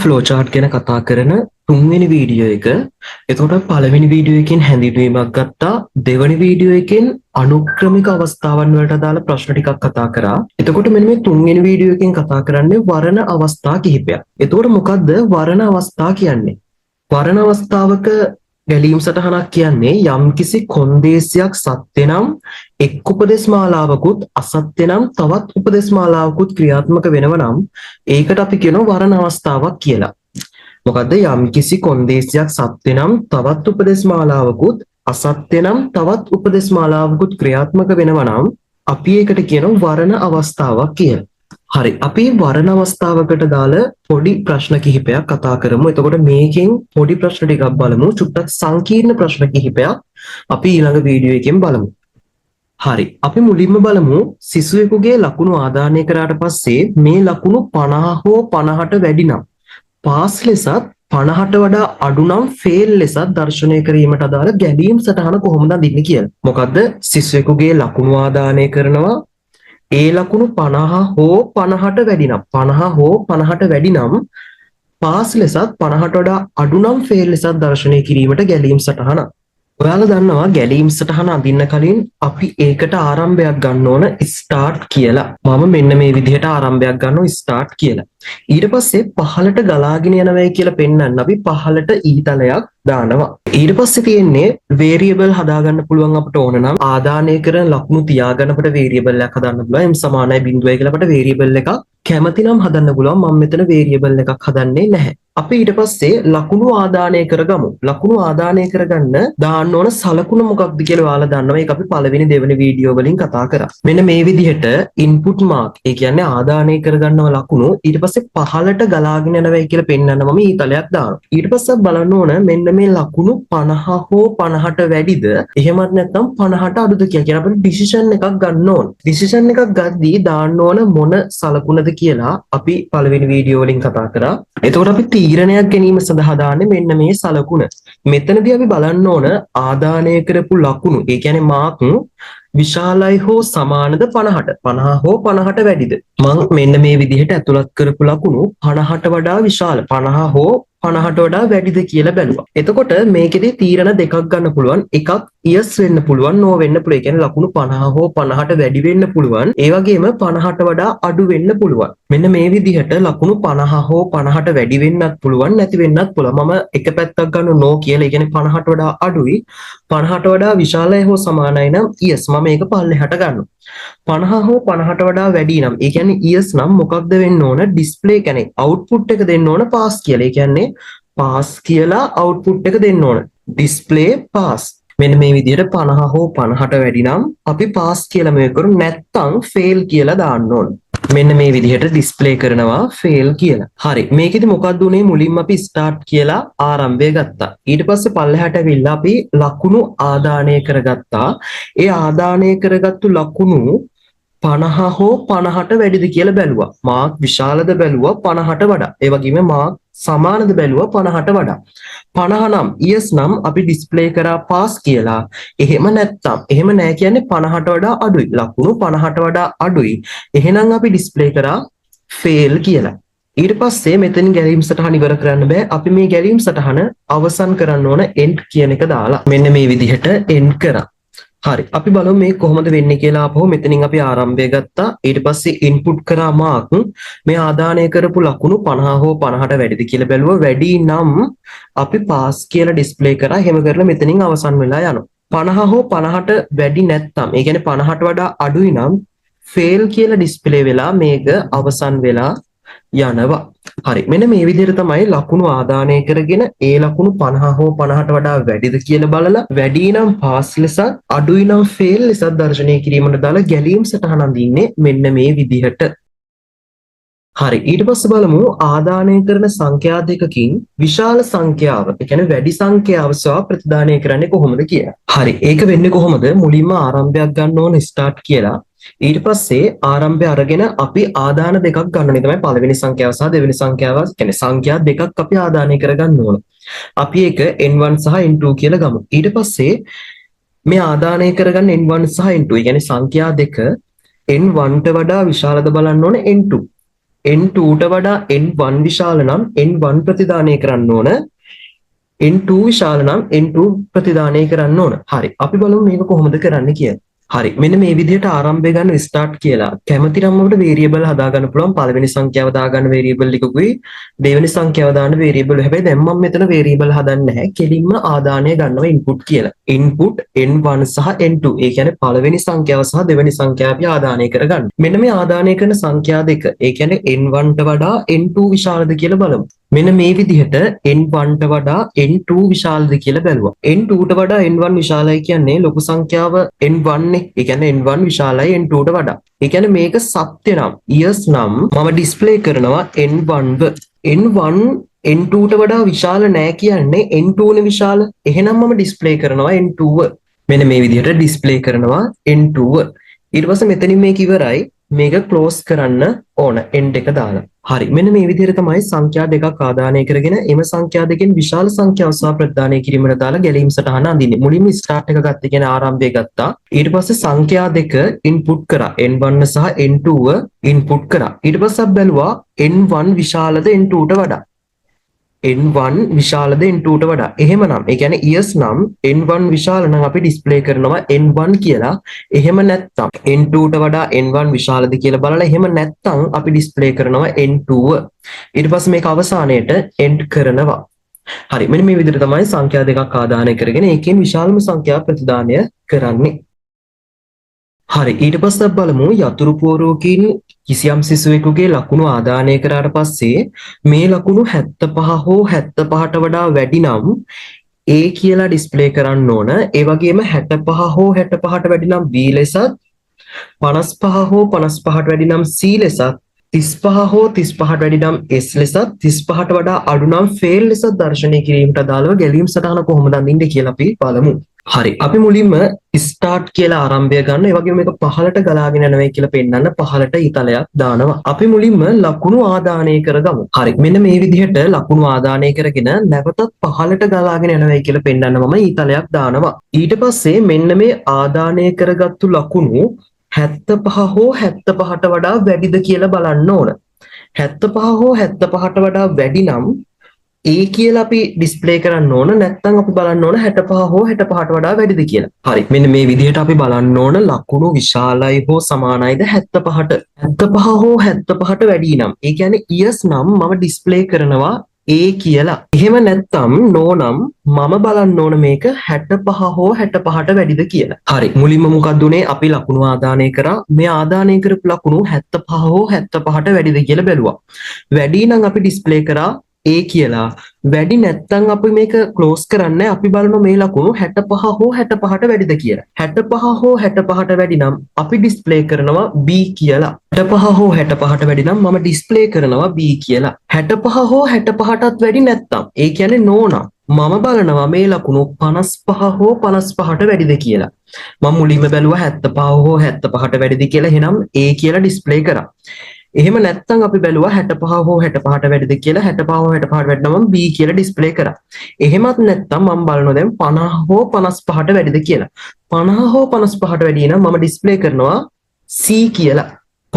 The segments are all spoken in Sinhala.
ෆ්ලෝ චාට් ගැන කතා කරන තුන්වෙනි වීඩියෝ එක. එතකොට පළවෙනි වීඩියෝ එකෙන් හැඳින්වීමක් ගත්තා. දෙවෙනි වීඩියෝ එකෙන් අනුක්‍රමික අවස්ථාවන් වලට අදාළ ප්‍රශ්න ටිකක් කතා කරා. එතකොට මෙන්න මේ තුන්වෙනි වීඩියෝ එකෙන් කතා කරන්නේ වරණ අවස්ථා කිහිපයක්. එතකොට මොකද්ද වරණ අවස්ථා කියන්නේ? වරණ අවස්ථාවක ගැලීම් සටහනක් කියන්නේ යම්කිසි කොන්දේසියක් සත්‍ය නම් එක් උපදෙස් මාලාවකුත්, අසත්‍ය නම් තවත් උපදෙස් මාලාවකුත් ක්‍රියාත්මක වෙනව නම් ඒකට අපි කියනවා වරණ අවස්ථාවක් කියලා. මොකද්ද? යම්කිසි කොන්දේසියක් සත්‍ය නම් තවත් උපදෙස් මාලාවකුත්, අසත්‍ය නම් තවත් උපදෙස් මාලාවකුත් ක්‍රියාත්මක වෙනවා නම් අපි ඒකට කියනවා වරණ අවස්ථාවක් කියලා. හරි, අපි වරණ අවස්ථාවකට දාල පොඩි ප්‍රශ්න කිහිපයක් කතා කරමු. එතකොට මේකෙන් පොඩි ප්‍රශ්න ටිකක් බලමු. චුට්ටක් සංකීර්ණ ප්‍රශ්න කිහිපයක් අපි ඊළඟ වීඩියෝ එකෙන් බලමු. හරි, අපි මුලින්ම බලමු සිසුවෙකුගේ ලකුණු ආදානය කරාට පස්සේ මේ ලකුණු 50 හෝ 50ට වැඩි නම් පාස් ලෙසත්, 50ට වඩා අඩු නම් ෆේල් ලෙසත් දර්ශනය කිරීමට අදාළ ගැලීම් සටහන කොහොමද අඳින්නේ කියලා. මොකද්ද? සිසුවෙකුගේ ලකුණු ආදානය කරනවා. ඒ ලකුණු 50 හෝ 50ට වැඩි නම්, 50 හෝ 50ට වැඩි නම් පාස් ලෙසත්, 50ට වඩා අඩු නම් ෆේල් ලෙසත් දර්ශනය කිරීමට ගැලීම් සටහන. ඔයාලා දන්නවා ගැලීම් සටහන අඳින්න කලින් අපි ඒකට ආරම්භයක් ගන්න ඕන ස්ටාර්ට් කියලා. මම මෙන්න මේ විදිහට ආරම්භයක් ගන්නවා ස්ටාර්ට් කියලා. ඊට පස්සේ පහළට ගලාගෙන යනවයි කියලා පෙන්වන්න අපි පහළට ඊතලයක් දානවා. ඊට පස්සේ තියෙන්නේ වේරියබල් හදාගන්න පුළුවන් අපට ඕන නම්. ආදානය කරන ලකුණු තියාගන්න අපට වේරියබල් එකක් හදන්න පුළුවන්. m සමානයි 0 කියලා අපට වේරියබල් එකක් කැමති නම් හදන්න පුළුවන්. මම මෙතන වේරියබල් එකක් හදන්නේ නැහැ. අපි ඊට පස්සේ ලකුණු ආදානය කරගමු. ලකුණු ආදානය කරගන්න දාන්න ඕන සලකුණ මොකක්ද කියලා ඔයාලා දන්නවා. ඒක අපි පළවෙනි දෙවෙනි වීඩියෝ වලින් කතා කරා. මෙන්න මේ විදිහට ඉන්පුට් මාක්, ඒ කියන්නේ ආදානය කරගන්නව ලකුණු, ඊට පස්සේ පහළට ගලාගෙන යනවයි කියලා පෙන්වන්න මම ඊතලයක් දානවා. ඊට පස්සේ බලන්න ඕන මෙන්න මේ ලකුණු 50 හෝ 50ට වැඩිද, එහෙමත් නැත්නම් 50ට අඩුද කියලා. කියන අපිට ඩිසිෂන් එකක් ගන්න ඕන. ඩිසිෂන් එකක් ගද්දී දාන්න ඕන මොන සලකුණද කියලා අපි පළවෙනි වීඩියෝ වලින් කතා කරා. එතකොට අපි තීරණයක් ගැනීම සඳහා දාන්නේ මෙන්න මේ සලකුණ. මෙතනදී අපි බලන්න ඕන ආදානය කරපු ලකුණු, ඒ කියන්නේ මාක් විශාලයි හෝ සමානද 50ට, 50 හෝ 50ට වැඩිද? මං මෙන්න මේ විදිහට ඇතුළත් කරපු ලකුණු 50ට වඩා විශාල, 50 හෝ 50ට වඩා වැඩිද කියලා බැලුවා. එතකොට මේකෙදි තීරණ දෙකක් ගන්න පුළුවන්. එකක් yes වෙන්න පුළුවන්, no වෙන්න පුළුවන්. ඒ කියන්නේ ලකුණු 50 හෝ 50ට වැඩි වෙන්න පුළුවන්. ඒ වගේම 50ට වඩා අඩු වෙන්න පුළුවන්. මෙන්න මේ විදිහට ලකුණු 50 හෝ 50ට වැඩි වෙන්නත් පුළුවන්, නැති වෙන්නත් පුළුවන්. මම එක පැත්තක් ගන්න no කියලා. ඒ කියන්නේ 50ට වඩා අඩුයි. 50ට වඩා විශාලයි හෝ සමානයි නම් yes, මම මේක පල්ලෙහාට ගන්නවා. 50 හෝ 50ට වඩා වැඩි නම්, ඒ කියන්නේ yes නම් මොකක්ද වෙන්න ඕන? ඩිස්ප්ලේ කියන්නේ අවුට්පුට් එක දෙන්න ඕන පාස් කියලා. ඒ කියන්නේ පාස් කියලා අවුට්පුට් එක දෙන්න ඕන. Display pass. මෙන්න මේ විදිහට 50 හෝ 50ට වැඩි නම් අපි පාස් කියලා මේක කරමු, නැත්තම් ෆේල් කියලා දාන්න ඕන. මෙන්න මේ විදිහට ඩිස්ප්ලේ කරනවා ෆේල් කියලා. හරි. මේකෙදි මොකක්ද උනේ? මුලින්ම අපි ස්ටාර්ට් කියලා ආරම්භය ගත්තා. ඊට පස්සේ පල්ලෙහාට ඇවිල්ලා අපි ලකුණු ආදානය කරගත්තා. ඒ ආදානය කරගත්තු ලකුණු 50 හෝ 50ට වැඩිද කියලා බැලුවා. මාක් විශාලද බැලුවා 50ට වඩා. ඒ වගේම මාක් සමානද බැලුවා 50ට වඩා. 50 නම්, yes නම් අපි ඩිස්ප්ලේ කරා පාස් කියලා. එහෙම නැත්තම්, එහෙම නෑ කියන්නේ 50ට වඩා අඩුයි. ලකුණු 50ට වඩා අඩුයි. එහෙනම් අපි ඩිස්ප්ලේ කරා ෆේල් කියලා. ඊට පස්සේ මෙතනින් ගැලීම් සටහන ඉවර කරන්න බෑ. අපි මේ ගැලීම් සටහන අවසන් කරන්න ඕන end කියන එක දාලා. මෙන්න මේ විදිහට end කරා. හරි, අපි බලමු මේ කොහොමද වෙන්නේ කියලා. ආපහු මෙතනින් අපි ආරම්භය ගත්තා. ඊට පස්සේ ඉන්පුට් කරා මාක්. මේ ආදානය කරපු ලකුණු 50 හෝ 50ට වැඩිද කියලා බැලුවා. වැඩි නම් අපි පාස් කියලා ඩිස්ප්ලේ කරා. එහෙම කරලා මෙතනින් අවසන් වෙලා යනවා. 50 හෝ 50ට වැඩි නැත්තම්, ඒ කියන්නේ 50ට වඩා අඩුයි නම් ෆේල් කියලා ඩිස්ප්ලේ වෙලා මේක අවසන් වෙලා යනවා. හරි. මෙන්න මේ විදිහට තමයි ලකුණු ආදානය කරගෙන ඒ ලකුණු 50 හෝ 50ට වඩා වැඩිද කියලා බලලා වැඩි නම් පාස් ලෙසත්, අඩුයි නම් ෆේල් ලෙසත් දර්ශනය කිරීමට දාලා ගැලීම් සටහන අඳින්නේ මෙන්න මේ විදිහට. හරි, ඊට පස්සේ බලමු ආදානය කරන සංඛ්‍යා දෙකකින් විශාල සංඛ්‍යාව, ඒ කියන්නේ වැඩි සංඛ්‍යාව සොයා ප්‍රතිදානය කරන්නේ කොහොමද කියලා. හරි, ඒක වෙන්නේ කොහොමද? මුලින්ම ආරම්භයක් ගන්න ඕන ස්ටාර්ට් කියලා. ඊට පස්සේ ආරම්භය අරගෙන අපි ආදාන දෙකක් ගන්න ඕනේ. තමයි පළවෙනි සංඛ්‍යාව සහ දෙවෙනි සංඛ්‍යාව, කියන්නේ සංඛ්‍යා දෙකක් අපි ආදානය කරගන්න ඕන. අපි ඒක n1 සහ n2 කියලා ගමු. ඊට පස්සේ මේ ආදානය කරගන්න n1 සහ n2, ඒ කියන්නේ සංඛ්‍යා දෙක n1 ට වඩා විශාලද බලන්න ඕන n2. N2 ට වඩා N1 විශාල නම් N1 ප්‍රතිදානය කරන්න ඕන. N2 විශාල නම් N2 ප්‍රතිදානය කරන්න ඕන. හරි. අපි බලමු මේක කොහොමද කරන්න කියලා. හරි. මෙන්න මේ විදිහට ආරම්භය ගන්න ස්ටාර්ට් කියලා. කැමති නම් අපිට වේරියබල් හදාගන්න පුළුවන්. පළවෙනි සංඛ්‍යාව දාගන්න වේරියබල් එකකුයි දෙවෙනි සංඛ්‍යාව දාන්න වේරියබල්. හැබැයි දැන් මම මෙතන වේරියබල් හදන්නේ නැහැ. කෙලින්ම ආදානය ගන්නවා ඉන්පුට් කියලා. ඉන්පුට් N1 සහ N2. ඒ කියන්නේ පළවෙනි සංඛ්‍යාව සහ දෙවෙනි සංඛ්‍යාව අපි ආදානය කරගන්න. මෙන්න මේ ආදානය කරන සංඛ්‍යා දෙක. ඒ කියන්නේ N1 ට වඩා N2 විශාලද කියලා බලමු. මෙන්න මේ විදිහට N1 ට වඩා N2 විශාලද කියලා බැලුවා. N2 ට වඩා N1 විශාලයි කියන්නේ ලොකු සංඛ්‍යාව N1 නේ. ඒ කියන්නේ N1 විශාලයි N2 ට වඩා. ඒ කියන්නේ මේක සත්‍ය නම්, yes නම් මම ඩිස්ප්ලේ කරනවා N1 ව. N1 N2 ට වඩා විශාල නෑ කියන්නේ N2 නේ විශාල. එහෙනම් මම ඩිස්ප්ලේ කරනවා N2 ව. මෙන්න මේ විදිහට ඩිස්ප්ලේ කරනවා N2 ව. ඊට පස්සේ මෙතනින් මේක ඉවරයි. මේක ක්ලෝස් කරන්න ඕන, එන්ඩ් එක දාලා. හරි. මෙන්න මේ විදිහට තමයි සංඛ්‍යා දෙකක් ආදානය කරගෙන එම සංඛ්‍යා දෙකෙන් විශාල සංඛ්‍යාව සහ ප්‍රතිදානය කිරීමට දාලා ගැලීම් සටහන අඳින්නේ. මුලින්ම ස්ටාර්ට් එක ගත්ත කියන්නේ ආරම්භය ගත්තා. ඊට පස්සේ සංඛ්‍යා දෙක ඉන්පුට් කරා. N1 සහ N2 ව ඉන්පුට් කරා. ඊට පස්සේ අපි බැලුවා N1 විශාලද N2 ට වඩා. N1 විශාලද N2 ට වඩා. එහෙමනම්, ඒ කියන්නේ yes නම්, N1 විශාල නම් අපි ඩිස්ප්ලේ කරනවා N1 කියලා. එහෙම නැත්නම් N2 ට වඩා N1 විශාලද කියලා බලලා, එහෙම නැත්නම් අපි ඩිස්ප්ලේ කරනවා N2 ව. ඊට පස්සේ මේක අවසානයේට එන්ඩ් කරනවා. හරි. මෙන්න මේ විදිහට තමයි සංඛ්‍යා දෙකක් ආදානය කරගෙන ඒකෙන් විශාලම සංඛ්‍යාව ප්‍රතිදානය කරන්නේ. හරි. ඊට පස්සේ අපි බලමු යතුරු පුවරුවකින් කිසියම් සිසුවෙකුගේ ලකුණු ආදානය කරාට පස්සේ මේ ලකුණු 75 හෝ 75ට වඩා වැඩි නම් A කියලා ඩිස්ප්ලේ කරන්න ඕන. ඒ වගේම 65 හෝ 65ට වැඩි නම් B ලෙසත්, 55 හෝ 55ට වැඩි නම් C ලෙසත්, 35 හෝ 35ට වැඩි නම් S ලෙසත්, 35ට වඩා අඩු නම් ෆේල් ලෙසත් දර්ශනය කිරීමට අදාළව ගැලීම් සටහන කොහොමද අඳින්නේ කියලා අපි බලමු. හරි. අපි මුලින්ම ස්ටාර්ට් කියලා ආරම්භය ගන්න. ඒ වගේම මේක පහළට ගලාගෙන යනවා කියලා පෙන්වන්න පහළට ඊතලයක් දානවා. අපි මුලින්ම ලකුණු ආදානය කරගමු. හරි. මෙන්න මේ විදිහට ලකුණු ආදානය කරගෙන නැවතත් පහළට ගලාගෙන යනවා කියලා පෙන්වන්න මම ඊතලයක් දානවා. ඊට පස්සේ මෙන්න මේ ආදානය කරගත්තු ලකුණු 75 හෝ 75ට වඩා වැඩිද කියලා බලන්න ඕන. 75 හෝ 75ට වඩා වැඩි නම් A කියලා අපි ඩිස්ප්ලේ කරන්න ඕන, නැත්නම් අපි බලන්න ඕන 65 හෝ 65ට වඩා වැඩිද කියලා. හරි. මෙන්න මේ විදිහට අපි බලන්න ඕන ලකුණු විශාලයි හෝ සමානයිද 75ට. 75 හෝ 75ට වැඩි නම්, ඒ කියන්නේ yes නම් මම ඩිස්ප්ලේ කරනවා A කියලා. එහෙම නැත්නම් no නම් මම බලන්න ඕන මේක 65 හෝ 65ට වැඩිද කියලා. හරි. මුලින්ම මොකක්ද උනේ? අපි ලකුණු ආදානය කරා. මේ ආදානය කරපු ලකුණු 75 හෝ 75ට වැඩිද කියලා බැලුවා. වැඩි නම් අපි ඩිස්ප්ලේ කරා A කියලා. වැඩි නැත්නම් අපි මේක ක්ලෝස් කරන්නේ, අපි බලනවා මේ ලකුණු 65 හෝ 65ට වැඩිද කියලා. 65 හෝ 65ට වැඩි නම් අපි ඩිස්ප්ලේ කරනවා B කියලා. 65 හෝ 65ට වැඩි නම් මම ඩිස්ප්ලේ කරනවා B කියලා. 65 හෝ 65ටත් වැඩි නැත්නම්, ඒ කියන්නේ no නම්, මම බලනවා මේ ලකුණු 55 හෝ 55ට වැඩිද කියලා. මම මුලින්ම බැලුවා 75 හෝ 75ට වැඩිද කියලා. එහෙනම් A කියලා ඩිස්ප්ලේ කරා. එහෙම නැත්නම් අපි බැලුවා 65 හෝ 65ට වැඩිද කියලා. 65 හෝ 65ට වැඩි නම් මම B කියලා ඩිස්ප්ලේ කරා. එහෙමත් නැත්නම් මම බලනවා දැන් 50 හෝ 55ට වැඩිද කියලා. 50 හෝ 55ට වැඩි නම් මම ඩිස්ප්ලේ කරනවා C කියලා.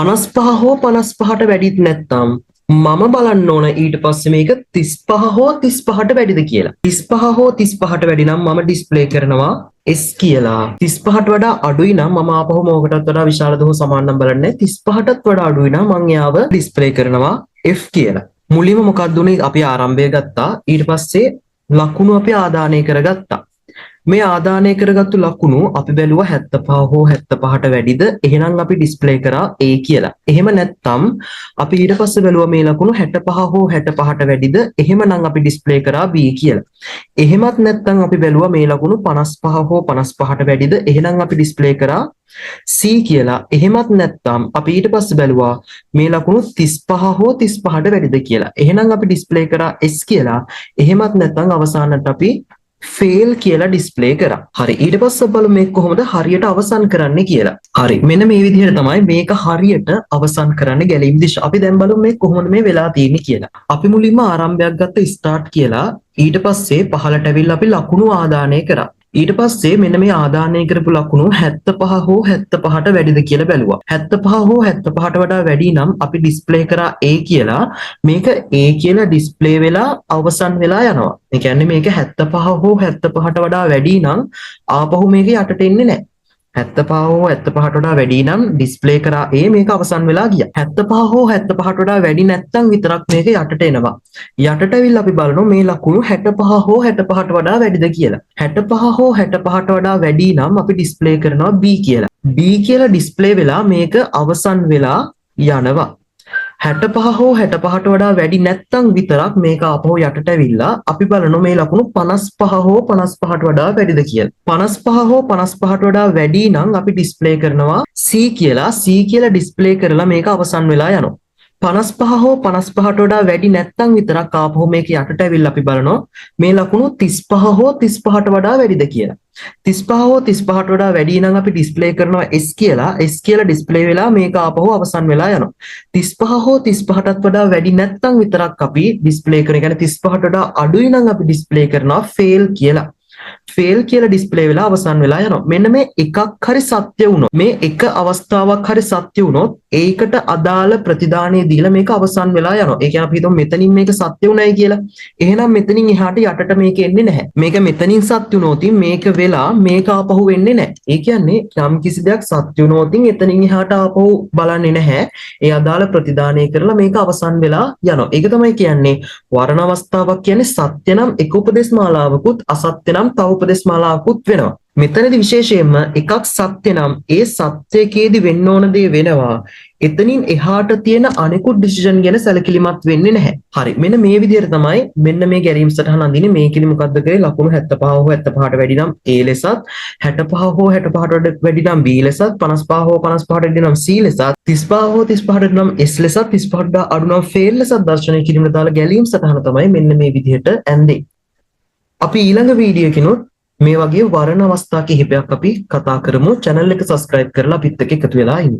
55 හෝ 55ට වැඩිත් නැත්නම් මම බලන්න ඕන ඊට පස්සේ මේක 35 හෝ 35ට වැඩිද කියලා. 35 හෝ 35ට වැඩි නම් මම ඩිස්ප්ලේ කරනවා S කියලා. 35ට වඩා අඩුයි නම් මම ආපහු මොකටත් වඩා විශාලද හෝ සමාන නම් බලන්නේ. 35ටත් වඩා අඩුයි නම් මං එයාව ඩිස්ප්ලේ කරනවා F කියලා. මුලින්ම මොකක්ද උනේ? අපි ආරම්භය ගත්තා. ඊට පස්සේ ලකුණු අපි ආදානය කරගත්තා. මේ ආදානය කරගත්තු ලකුණු අපි බැලුවා 75 හෝ 75ට වැඩිද? එහෙනම් අපි ඩිස්ප්ලේ කරා A කියලා. එහෙම නැත්නම් අපි ඊට පස්සේ බැලුවා මේ ලකුණු 65 හෝ 65ට වැඩිද? එහෙමනම් අපි ඩිස්ප්ලේ කරා B කියලා. එහෙමත් නැත්නම් අපි බැලුවා මේ ලකුණු 55 හෝ 55ට වැඩිද? එහෙනම් අපි ඩිස්ප්ලේ කරා C කියලා. එහෙමත් නැත්නම් අපි ඊට පස්සේ බැලුවා මේ ලකුණු 35 හෝ 35ට වැඩිද කියලා. එහෙනම් අපි ඩිස්ප්ලේ කරා S කියලා. එහෙමත් නැත්නම් අවසානට අපි ෆේල් කියලා ඩිස්ප්ලේ කරා. හරි, ඊට පස්සේ බලමු මේක කොහොමද හරියට අවසන් කරන්නේ කියලා. හරි, මෙන්න මේ විදිහට තමයි මේක හරියට අවසන් කරන්න ගැලීම් දිශා. අපි දැන් බලමු මේක කොහොමද මේ වෙලා තියෙන්නේ කියලා. අපි මුලින්ම ආරම්භයක් ගත්ත ස්ටාර්ට් කියලා. ඊට පස්සේ පහළට ඇවිල්ලා අපි ලකුණු ආදානය කරා. ඊට පස්සේ මෙන්න මේ ආදානය කරපු ලකුණු 75 හෝ 75ට වැඩිද කියලා බැලුවා. 75 හෝ 75ට වඩා වැඩි නම් අපි ඩිස්ප්ලේ කරා A කියලා. මේක A කියලා ඩිස්ප්ලේ වෙලා අවසන් වෙලා යනවා. ඒ කියන්නේ මේක 75 හෝ 75ට වඩා වැඩි නම් ආපහු මේක යටට එන්නේ නැහැ. 75 හෝ 75ට වඩා වැඩි නම් ඩිස්ප්ලේ කරා A, මේක අවසන් වෙලා ගියා. 75 හෝ 75ට වඩා වැඩි නැත්නම් විතරක් මේක යටට එනවා. යටට ඇවිල්ලා අපි බලනවා මේ ලකුණු 65 හෝ 65ට වඩා වැඩිද කියලා. 65 හෝ 65ට වඩා වැඩි නම් අපි ඩිස්ප්ලේ කරනවා B කියලා. B කියලා ඩිස්ප්ලේ වෙලා මේක අවසන් වෙලා යනවා. 65 හෝ 65ට වඩා වැඩි නැත්නම් විතරක් මේක ආපහු යටට ඇවිල්ලා අපි බලනවා මේ ලකුණු 55 හෝ 55ට වඩා වැඩිද කියලා. 55 හෝ 55ට වඩා වැඩි නම් අපි ඩිස්ප්ලේ කරනවා C කියලා. C කියලා ඩිස්ප්ලේ කරලා මේක අවසන් වෙලා යනවා. 55 හෝ 55ට වඩා වැඩි නැත්නම් විතරක් ආපහු මේක යටට ඇවිල්ලා අපි බලනවා මේ ලකුණු 35 හෝ 35ට වඩා වැඩිද කියලා. 35 හෝ 35ට වඩා වැඩි නම් අපි ඩිස්ප්ලේ කරනවා S කියලා. S කියලා ඩිස්ප්ලේ වෙලා මේක ආපහු අවසන් වෙලා යනවා. 35 හෝ 35ටත් වඩා වැඩි නැත්නම් විතරක් අපි ඩිස්ප්ලේ කරන, ඒ කියන්නේ 35ට වඩා අඩුයි නම් අපි ඩිස්ප්ලේ කරනවා ෆේල් කියලා. ෆේල් කියලා ඩිස්ප්ලේ වෙලා අවසන් වෙලා යනවා. මෙන්න මේ එකක් හරි සත්‍ය වුණොත්, මේ එක අවස්ථාවක් හරි සත්‍ය වුණොත්, ඒකට අදාළ ප්‍රතිදානය දීලා මේක අවසන් වෙලා යනවා. ඒ කියන්නේ අපි හිතමු මෙතනින් මේක සත්‍ය වුණයි කියලා. එහෙනම් මෙතනින් එහාට යටට මේක එන්නේ නැහැ. මේක මෙතනින් සත්‍ය වුණොත් මේක වෙලා මේක ආපහු වෙන්නේ නැහැ. ඒ කියන්නේ යම් කිසි දෙයක් සත්‍ය වුණොත් එතනින් එහාට ආපහු බලන්නේ නැහැ. ඒ අදාළ ප්‍රතිදානය කරලා මේක අවසන් වෙලා යනවා. ඒක තමයි කියන්නේ වර්ණ අවස්ථාවක් කියන්නේ සත්‍ය නම් එක උපදේශ මාලාවකුත්, අසත්‍ය නම් තව උපදේශ මාලාවකුත් වෙනවා. මෙතනදි විශේෂයෙන්ම එකක් සත්‍ය නම් ඒ සත්‍යකේදී වෙන්න ඕන දේ වෙනවා. එතනින් එහාට තියෙන අනෙකුත් ඩිසිෂන් ගැන සැලකිලිමත් වෙන්නේ නැහැ. හරි. මෙන්න මේ විදිහට තමයි මෙන්න මේ ගැලීම් සටහන අඳින්නේ. මේකෙදි මොකද්ද කරේ? ලකුණු 75 හෝ 75ට වැඩි නම් A ලෙසත්, 65 හෝ 65ට වැඩි නම් B ලෙසත්, 55 හෝ 55ට වැඩි නම් C ලෙසත්, 35 හෝ 35ට වැඩි නම් S ලෙසත්, 35ට අඩු නම් ෆේල් ලෙසත් දර්ශනය කිරීමට දාලා ගැලීම් සටහන තමයි මෙන්න මේ විදිහට ඇන්දේ. අපි ඊළඟ වීඩියෝ එකකිනුත් මේ වගේ වර්ණ අවස්ථා කිහිපයක් අපි කතා කරමු. Channel එක subscribe කරලා අපිත් එක්ක එකතු වෙලා ඉන්න.